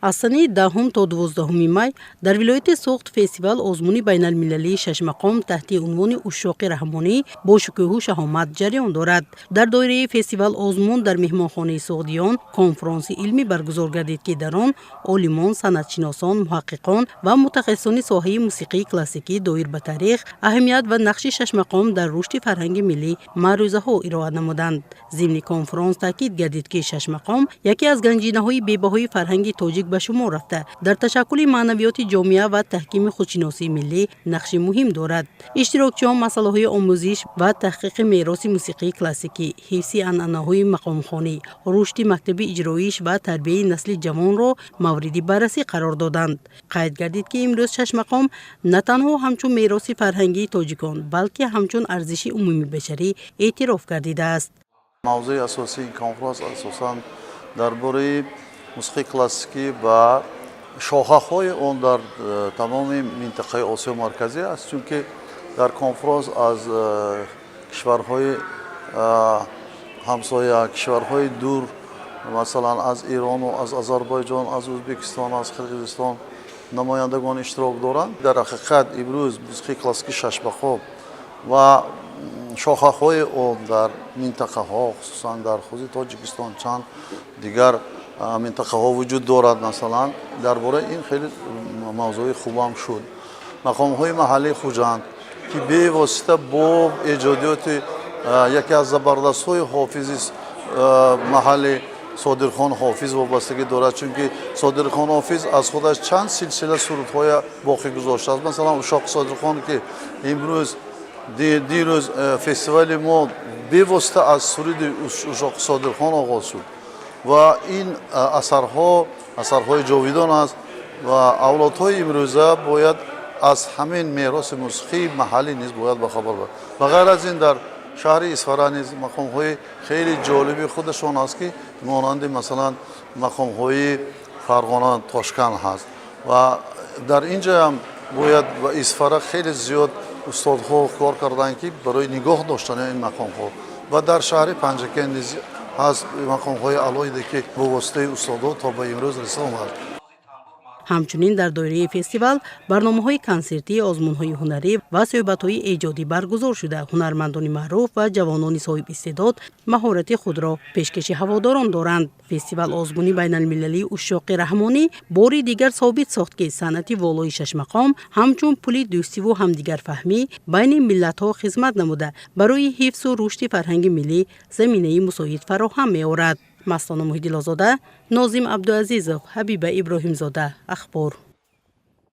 Аз санаи 10-ум то 12-уми май дар вилояти Суғд фестивал озмуни байналмилалии шашмақом таҳти унвони «Ушшоқи Раҳмонӣ» бо шукӯҳу шаҳомат ҷараён дорад. Дар доираи фестивал озмун дар меҳмонхонаи Суғдиён конфронси илмӣ баргузор гардид, ки дар он олимон, санъатшиносон, муҳаққиқон ва мутахассисони соҳаи мусиқии классикӣ доир ба таърих, аҳамият ва нақши шашмақом дар рушди фарҳанги миллӣ маърӯзаҳо ироа намуданд. Зимни конфронс таъкид гардид, ки шашмақом яке аз ганҷинаҳои бебаҳои фарҳанги тоҷик ба шумор рафта, дар ташаккули маънавиёти ҷомеа ва таҳкими худшиносии миллӣ нақши муҳим дорад. Иштирокчиён масъалаҳои омӯзиш ва таҳқиқи мероси мусиқии классикӣ, ҳифзи анъанаҳои мақомхонӣ, рушди мактаби иҷроиш ва тарбияи насли ҷавонро мавриди баррасӣ қарор доданд. Қайд гардид, ки имрӯз шашмақом на танҳо ҳамчун мероси фарҳангии тоҷикон, балки ҳамчун арзиши умумибашарӣ эътироф гардидааст. Мавзӯи асосии ин конфронс асосан дар бораи мусиқии классикӣ ва шохаҳои он дар тамоми минтақаи Осиёи Марказӣ аст, чунки дар конфронс аз кишварҳои ҳамсоя, кишварҳои дур, масалан, аз Ирону аз Озарбойҷон, аз Ӯзбекистон, аз Қирғизистон намояндагон иштирок доранд. Дар ҳақиқат, имрӯз мусиқии классикии шашмақом ва шохаҳои он дар минтақаҳо, хусусан дар худи Тоҷикистон, чанд дигар минтақаҳо вуҷуд дорад. Масалан, дар бораи ин хеле мавзӯи хубам шуд. Мақомҳои маҳаллии Хуҷанд, ки бевосита бо эҷодиёти яке аз забардастҳои ҳофизи маҳалли Содирхон Ҳофиз вобастагӣ дорад, чунки Содирхон Ҳофиз аз худаш чанд силсила сурудҳоя боқӣ гузоштааст. Масалан, «Ушшоқи Содирхон», ки имрӯз, дирӯз фестивали мо бевосита аз суруди «Ушшоқи Содирхон» оғоз шуд ва ин асарҳо асарҳои ҷовидон аст ва авлодҳои имрӯза бояд аз ҳамин мероси мусиқии маҳаллӣ низ бояд бахабар бошад. Ба ғайр аз ин, дар шаҳри Исфара низ мақомҳои хеле ҷолиби худашон аст, ки монанди, масалан, мақомҳои Фарғона, Тошканд ҳаст ва дар ин ҷоям бояд ба Исфара хеле зиёд устодҳо кор карданд, ки барои нигоҳ доштани ин мақомҳо, ва дар шаҳри Панҷакент низ ҳаст мақомҳои алоҳида, ки бо воситаи устодҳо то ба имрӯз расида омад. Ҳамчунин дар доираи фестивал барномаҳои консертӣ, озмунҳои ҳунарӣ ва суҳбатҳои эҷодӣ баргузор шуда, ҳунармандони маъруф ва ҷавонони соҳибистеъдод маҳорати худро пешкаши ҳаводорон доранд. Фестивал озмуни байналмилалии «Ушшоқи Раҳмонӣ» бори дигар собит сохт, ки санъати волои шашмақом ҳамчун пули дӯстиву ҳамдигарфаҳмӣ байни миллатҳо хизмат намуда, барои ҳифзу рушди фарҳанги миллӣ заминаи мусоид фароҳам меорад. Мастона Муҳиддилозода, Нозим Абдуазизов, Ҳабиба Иброҳимзода, Ахбор.